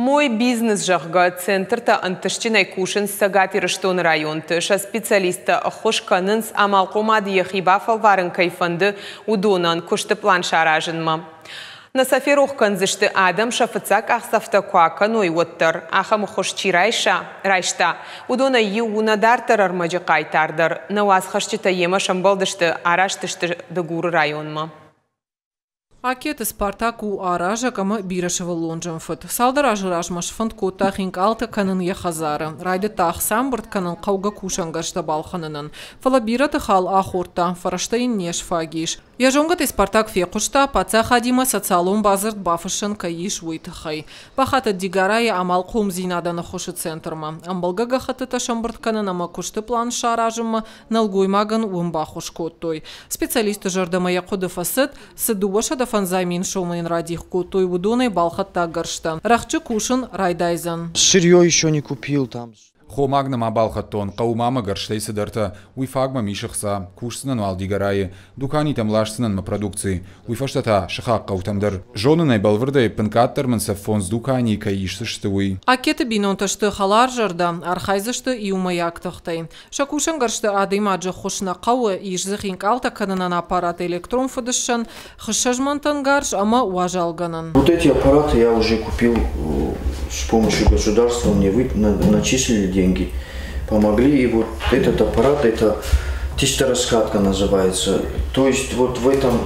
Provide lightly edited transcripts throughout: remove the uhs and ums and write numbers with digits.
Мой бизнес, зӕгъгӕ, центртӕ ӕнтыстджынӕй кусынц Цӕгат Ирыстоны районты. Сӕ специалисттӕ ӕххуыс кӕнынц, амалхъомады йӕхи бафӕлварын кӕй фӕнды, уыдонӕн куысты пълан саразынмӕ. Нӕ сӕ ферох кӕндзысты, адӕм сӕ фыццаг къахдзӕфтӕ куы акӕной, уӕд дӕр. Ахӕм ӕххуыс чи райса, райста, уыдонӕй иу у нӕ дарддӕр ӕрмӕджы хъайтар дӕр. Нӕ уацхӕсджытӕ йемӕ сӕмбӕлдысты, араст сты Дыгуры районмӕ. Акеты Спартак у аразӕг ӕмӕ бирӕсывӕллонджын фыд. Цалдӕр азы размӕ сфӕнд кодта хинкъалтӕ кӕнын йӕ хӕдзары. Райдыдта ӕхца ӕмбырд кӕнын хъӕугӕ кусӕнгӕрзтӕ балхӕнынӕн. Фӕлӕ бирӕты хал ахордта, фӕрӕзтӕ йын не сфаг ис. Йӕ зонгӕтӕй Спартак фехъуыста, паддзахадимӕ социалон бадзырд бафыссӕн кӕй ис, уый тыххӕй. Бахатыд Дигорайы амалхъомдзинадӕн ӕххуысы центрмӕ. Ӕмбӕлгӕ гӕххӕттытӕ сӕмбырд кӕнын ӕмӕ куысты пълан саразынмӕ нӕлгоймагӕн уым баххуыс кодтой. Специалистты зӕрдӕмӕ йӕ хъуыды фӕцыд, цы 250 мин сомы йын радих кодтой, уыдонӕй балхӕдта гӕрзтӕ. Рӕхджы кусын райдайдзӕн. Сырье еще не купил там. Хомаг нӕма балхӕдтон, хъӕуы ма мӕ гӕрзтӕй цыдӕртӕ, уый фаг мӕм ис ӕхца. Кусдзынӕн уал Дигорайы, дуканитӕм ласдзынӕн мӕ продукци, уый фӕстӕ та сыхаг хъӕутӕм дӕр. Зонын ӕй бӕлвырдӕй, ӕппынкъаддӕр мын сӕ фондз дуканийы кӕй исдзысты, уый. Акеты бинонтӕ сты хӕларзӕрдӕ, архайдзысты иумӕйаг тыхтӕй. Сӕ кусӕнгӕрзты адӕймаджы ӕххуыс нӕ хъӕуы, ис дзы хинкъалтӕ кӕнынӕн аппарат, электрон фыдыссӕн, хыссӕзмӕнтӕн гарз ӕмӕ уазалгӕнӕн. Вот эти аппараты я уже купил с помощью государства, мне вы, начислили деньги, помогли. И вот этот аппарат, это тестораскатка называется. То есть вот в этом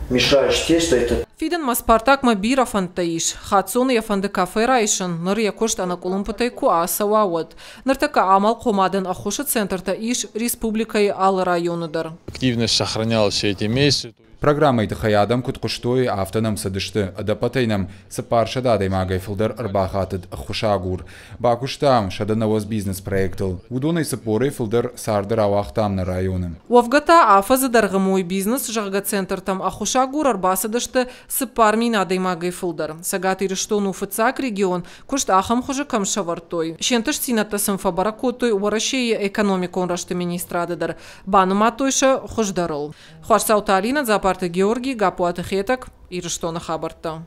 мешаешь тесто, это Фидӕнмӕ Спартакмӕ бирӕ фӕндтӕ ис. Хаццоны йӕ фӕнды кафе райсын, ныр йӕ куыст ӕнӕкъуылымпытӕй куы ацӕуа, уӕд. Ныртӕккӕ амалхъомадӕн ӕххуысы центртӕ ис республикӕйы алы районы дӕр. Активность сохранялась все эти месяцы. Программӕйы тыххӕй адӕм куыд хъуыстой, афтӕ нӕм цыдысты. Ӕдӕппӕтӕй нӕм 400 адӕймагӕй фылдӕр ӕрбахатыд ӕххуысагур. Бакуыстам 190 бизнес-проектыл. Уыдонӕй 40-ӕй фылдӕр царды рауагътам нӕ районы. Уӕвгӕ та афӕдзы дӕргъы Мой бизнес, зӕгъгӕ, центртӕм ӕххуысагур ӕрбацыдысты 4000 адӕймагӕй фылдӕр. Цӕгат Ирыстон у фыццаг регион, куыст ахӕм хуызы кӕм сӕвӕрдтой. Се нтыстдзинӕдтӕ сын фӕбӕрӕг кодтой Уӕрӕсейы экономикон рӕзты министрады дӕр. Банымадтой сӕ хуыздӕрыл. Хуасдзауты Алина, Дзапарты Георгий, Гаппуаты Хетӕг, Ирыстоны хабӕрттӕ.